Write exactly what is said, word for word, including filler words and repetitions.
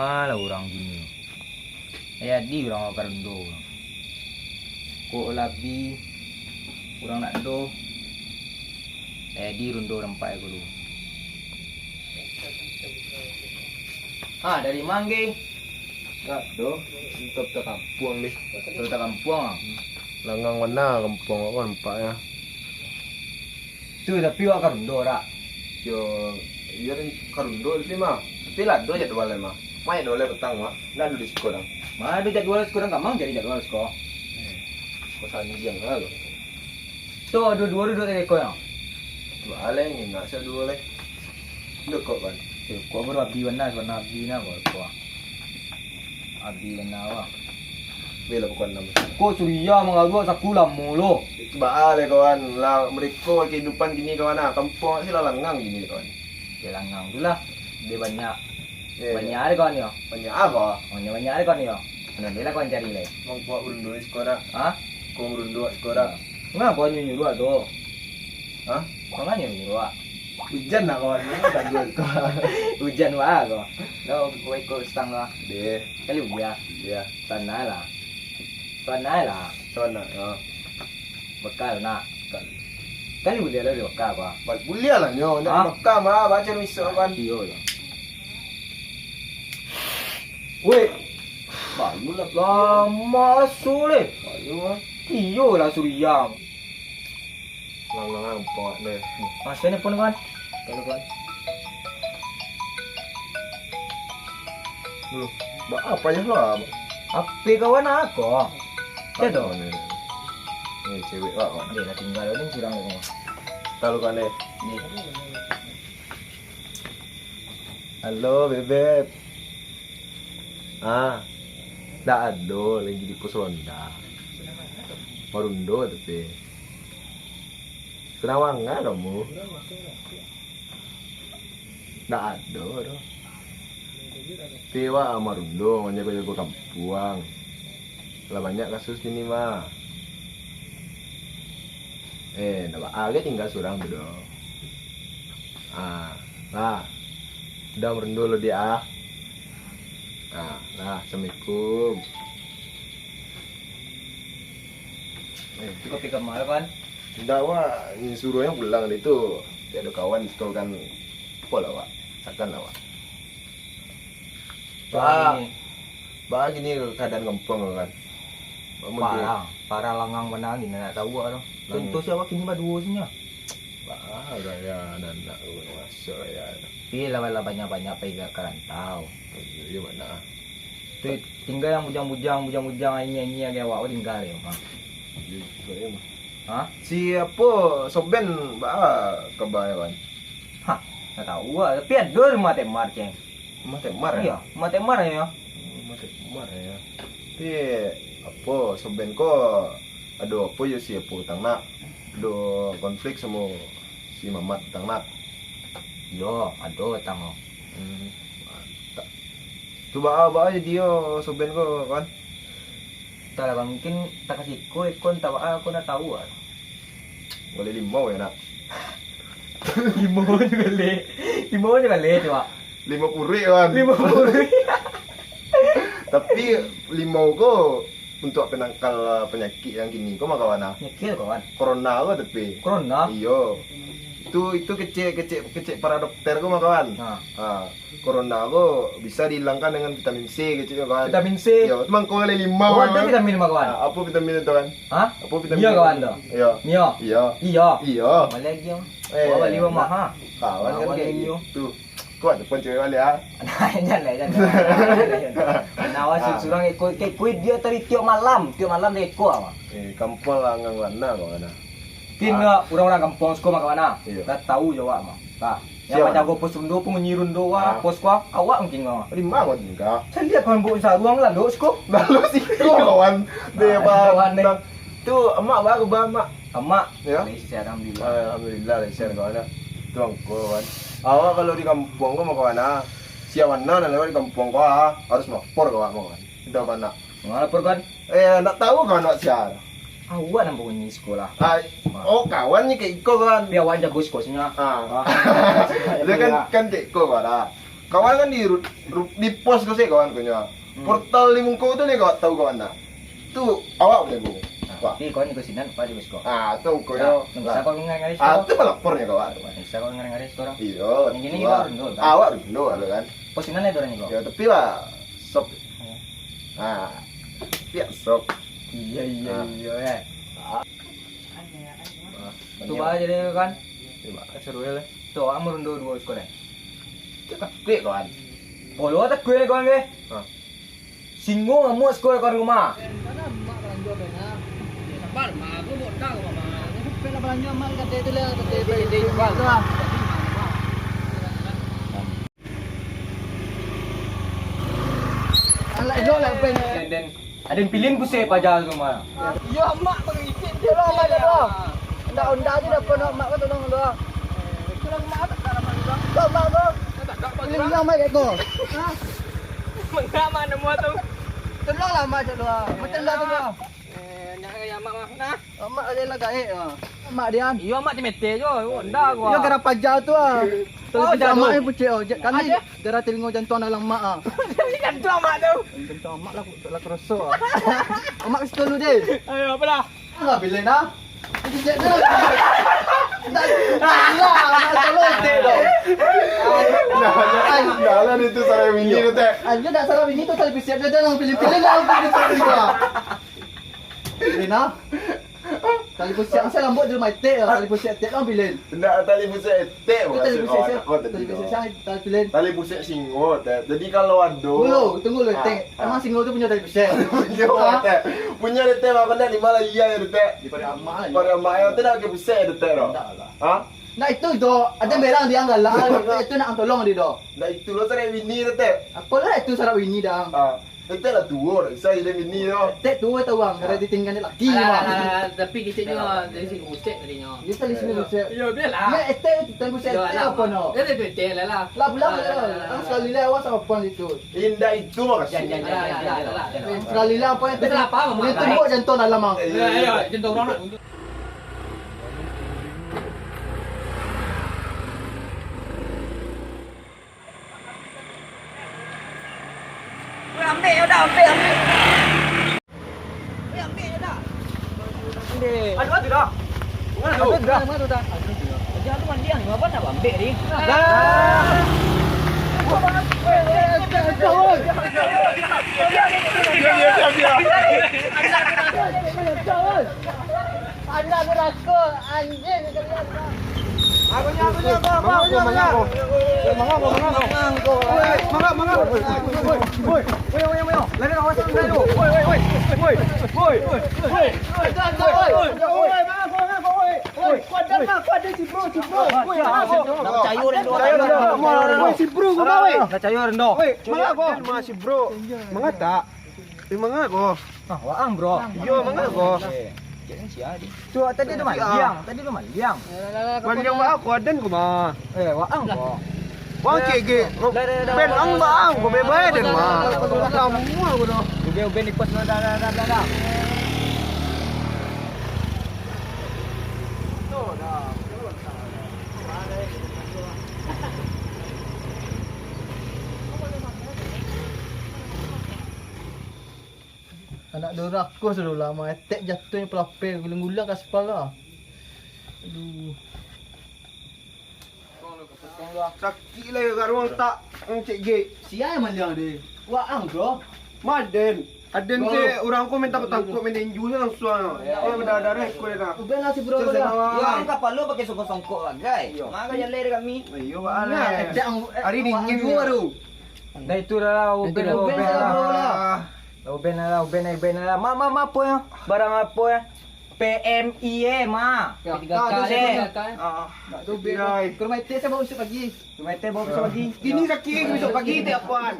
Alah urang kini. Eh, jadi urang ka rundo. Kok labi urang nak do. Eh, jadi rundo nampak ko tu. Ah, dari mangge. Dak do, entah-entah kampuang deh. Entah-entah kampuang ah. Langang bana kampuang awak nampaknyo. Tu, tapi awak ka rundo dak? Yo, iyo, ka rundo tapi mah. Tapi lah ado jadwal mah. Main jadwal petang mah. Ndak ado di siko dang. Ma ado jadwal siko dang, kamang cari jadwal siko. Eh, kosan diam lah lo. Tu, duo-duo duduak dari ko yo. Baleh ngindak saduo leh. Ndak kok kan. Eh, kok baru abi bana, bana abi nah kok. Abi bana awak. Bela pokok enam. Kok Surya mangaruak saku lamo lo. Itu baa leh kawan. Lah mereka kehidupan gini kawan ah. Kampung sih lah langang gini kawan. Ya langang tu lah. Dia banyak. Banyak ada kawan yo. Banyak apa? Banyak banyak ada kawan yo. Nah, dia lah kawan cari leh. Mang buat berunduan sekolah. Hah? Kau berunduan sekolah. Ngapa nyuruh tu? Hah? Kau nggak nyuruh? Hujan lah kawan. Hujan wah kau. Dah kau ikut stang lah. Deh. Kali dia. Dia. Sana lah. Sana lah. Sana. Ha. Bekal nak. Bekal. Kali buliah lah di bekal apa? Buliah lah nyo. Nak bekal mah baca misal kan. Iyo lah. Weh. Baru lah. Lama sulit. Baru lah. Iyo lah Surya. Lang lang lang pok deh. Masih ni pun kawan. Kalau kawan. Lu, ba apa ya lo? Apa kawan aku? Cado. Ni cewek lah kawan. Dia lah tinggal ni curang ni. Tahu kan deh. Ni. Halo bebek. Ah, dak ado lagi di pos ronda. Marundo tapi. Senang manga kamu? Dak ado doh. Tapi wak marundo manjago-jago kampuang. Lah banyak kasus kini mah. Eh, ndak baa tinggal surang tu doh. Ah, lah. Udah marundo lo dia ah. Ah, lah, assalamualaikum. Eh, itu kopi kamar kan? Indak, wak, suruahnyo pulang dari tu. Tiado kawan tu kan. Apolah, wak. Sakan lah, wak. Ba, ba gini keadaan kampuang kan. Parah, parah langang bana gini, nak tahu awak tu. Contoh si awak kini baduo sinyo. Ba, gaya anak-anak tu masuk gaya. Tapi lah, lah banyak-banyak pai ka rantau. Iyo, iyo bana. Tu tinggal yang bujang-bujang, bujang-bujang, anyia-anyia gaya awak tinggal yo. Ha? Iyo, iyo, iyo. Ha? Si apo, Soben, ba kabar kan? Ha, ndak tahu ah. Tapi ado rumah Temar, ceng. Rumah Temar, yo? Iyo, rumah Temar yo. Rumah Temar yo. Tapi apo, Soben ko ado apo yo si apo tang nak? Ado konflik samo si Mamat tang nak? Yo, ado tang. Hmm. Mantap. Tu baa, baa jadi yo Soben ko, kawan? Entahlah, Bang. Mungkin takasih iko, iko entah baa, aku ndak tahu ah. Boleh limau ya, nak? Limau juga leh. Limau juga leh, coba. Limau purik, kawan. Limau purik. Tapi limau ko untuk penangkal, uh, penyakit yang kini ko mah, kawan, ah. Penyakit, kawan? Corona ko tapi. Corona? Iyo. Tu, itu kecek, kecek, kecek para dokter ko mah, kawan. Ha. Ha. Corona ko bisa dihilangkan dengan vitamin C kecek ko, kawan. Vitamin C? Iyo, tu mangko lai limau. Oh, ado vitamin mah, kawan? Ha, apo vitamin itu, kan? Ha? Apo vitamin? Mio, kawan, tu? Iyo. Mio? Iyo. Iyo. Iyo. Apo lagi, Bang? Eh, wah, bali mah, ha. Kawan kan kayak gitu. Kuat pun cewek balik, ah. Jangan lah, jangan. Nah, awak surang ikut, ikut dia tadi tiap malam, tiap malam dia ikut, ah. Eh, kampuang lah ngang mana kau mana? Mungkin urang-urang kampuang siko mah, kawan, ah. Iyo. Dah tahu jo awak mah. Nah, yang manjago pos rundo, pangunyi rundo, ah, pos ko, awak mungkin, kawan. Di ma kau tinggal? Saya lihat kawan bawa saruang lalu siko. Lalu siko, kawan. Dia, ah, kawan, deh. Tu amak baru ba amak. Amak. Yo? Lai sehat, alhamdulillah. Alhamdulillah, lai sehat kawan, ah. Tu angko, kawan. Awak kalau di kampuang ko mah, kawan, ah. Sia nan lewat di kampuang ko, ah, harus malapor ka awak mah, kawan. Indak, kawan, nak. Malapor, kawan? Eh, ndak tahu kawan awak sia. Awak nan punyo siko lah. Ah, oh, kawan ni kayak iko, kawan. Tapi awak jago siko sini lah. Ah. Ah. Dia kan, kan kayak iko, kawan, ah. Kawan kan di ru-, ru-, di pos ko se kawan ko nyo. Hmm. Portal di muko tu ni kau tahu kawan dah. Tu awak punya bu. Ah, wah. Tapi kawan ko sinan, Pak, di pos ko. Ah, tu ko yo. Bisa kau ngari-ngari. Ah, tu malapor nyo kawan. Bisa kau ngari-ngari sekarang. Iyo. Yang gini wah. Kau rindu, kan? Awak rindu ada kan. Pos sinan ada orang ko. Ya, tapi lah sop. Hmm. Ah, pihak sop. Iya, iya, ah. Iya, ya. Ah. Tu bah jadi kan. Seru ya lah. Tu awak marundo duo sekolah. Cak takuik kawan. Polo takuik kawan ke? Ha. Singo ngamuk sekolah kawan rumah. Sabar, mak. Aku modal, mak. Aku pernah belanja mak kata itu lah, kata itu. Itu lah. Alah, elok lah, Ben. Den, den. Aden pilin pusek paja tu mah. Iyo, mak pangipin tu lah, mak tu. Onda-onda tu dah pernah mak tu tolong tu. Itulah mak tu, mak tu. Kau mak tu. Pilin yang mak tu. Hah? Mengapa nemu tu? Tolonglah mak tu. Macam dah tu. Eh, nyak ya mak mah. Nah. Amak aja lah gaek ah. Amak dia. Iyo, amak cemete jo. Ndak gua. Iyo, gara paja tu ah. Terus amak ni pucet oh. Kami gara telingo jantuang dalam amak ah. Jantuang amak tu. Jantuang amak lah, lah kerosok ah. Amak ke situ dulu deh. Ayo, apa dah? Enggak pilih dah. Ndak lah, nak tolong tek dong. Nah, nah, nah, itu salah bini tu, tek. Anjir, nak salah bini tu, tali pisiak dia, dia nang pilih-pilih lah, pilih-pilih lah. Pilih nah. Tali pisiak, asal lambok di rumah tek lah, tali pisiak tek lah pilih. Ndak, tali pisiak tek, tali pisiak, tali pisiak, tali pilih. Tali pisiak singo, tek. Jadi kalau ado. Dulu, tunggu dulu, tek. Emang singo tu punyo tali pisiak? Punyo, tek. Punyo, tek, mako ndak di Malaysia yo, tek. Di pado amak lah. Pado amak yo, tek, ndak pakai pisiak, tek, doh. Ndak lah. Ha? Nah, itu doh, ado berang dia galak, itu nak tolong dia doh. Nah, itu lo sarak bini tu, tek. Apolah itu sarak bini dah. Ha. Tek lah tuo, dak bisa jadi bini doh. Tek tuo tahu bang, kada ditinggal laki mah. Alah, alah, alah, tapi keceknyo dari segi pusek tadinyo. Dia tadi sini pusek. Iyo, bialah. Nah, tek tentang pusek, tek apo no? Dia tek lah. Lah pulang lah. Sekali lah awas apo itu. Indak itu maksud. Jangan, jangan, jangan, jangan, jangan. Sekali lah apo yang tadi. Dia salah paham, Mak. Tumbuk jantung dalam, Mang. Iyo, iyo, jantung urang nak. Weh, ambek yo dah, ambek, ambek. Weh, ambek yo dah. Ambek. Aduh, aduh dah. Aduh, dah. Aduh, dah. Aduh, dah. Jangan tu mandi ah, ngapa nak ambek ni? Dah. Weh, weh, weh, weh. Biar, biar, biar, biar. Anak neraka, anjing kalian. Aku ni, aku ni, aku, aku, aku, aku, aku. Mangako, mangako, mangako. Mangako, mangako. Woi, woi, woi, woi, woi. Lari, awas, lari. Woi, woi, woi. Woi, woi, woi. Woi, woi, woi. Woi, mangako, mangako, woi. Woi, kuat dah, kuat dah, si bro, si bro. Woi, mangako. Nak percaya dah, dah. Woi, si bro, kau, woi. Nak percaya dah. Woi, mangako. Mangako. Mangata. Eh, mangako. Ah, waang, bro. Iyo, mangako. Eh, cek ni sia ni. Tu, tadi tu maliang, tadi tu maliang. Maliang waang ko, aden ko mah. Eh, waang ko. Waang cek ge. Ben ang waang ko, bebas den mah. Tamu aku doh. Uben, uben di pos, dah, dah, dah, dah, dah. Anak durako sudah lah, maetek jatuahnyo palapeh, gulang-gulang ka aspal lah. Aduh. Sakik lah yo, garuang tak, ang cek ge. Sia yang maliang deh. Waang, bro. Maden. Aden se urang ko minta batangkuak, main tinju se langsuang. Iyo, badarah-darah iko dah. Uben lah si bro ko dah. Iyo, ang kapalo pakai songkok-songkok bagai. Iyo. Mangko jaleh dek kami. Iyo, balah. Ari dingin juo baru. Dah itu dah lah, uben lah, uben lah. Uben lah, uben lah, uben lah. Ma, ma, ma, apo yo? Barang apo yo? P M I E, ma. Tiga kali. Ah, nak tu uben. Ke rumah etek saya bawa besok pagi. Ke rumah etek bawa besok pagi. Kini sakit, besok pagi tiap pan.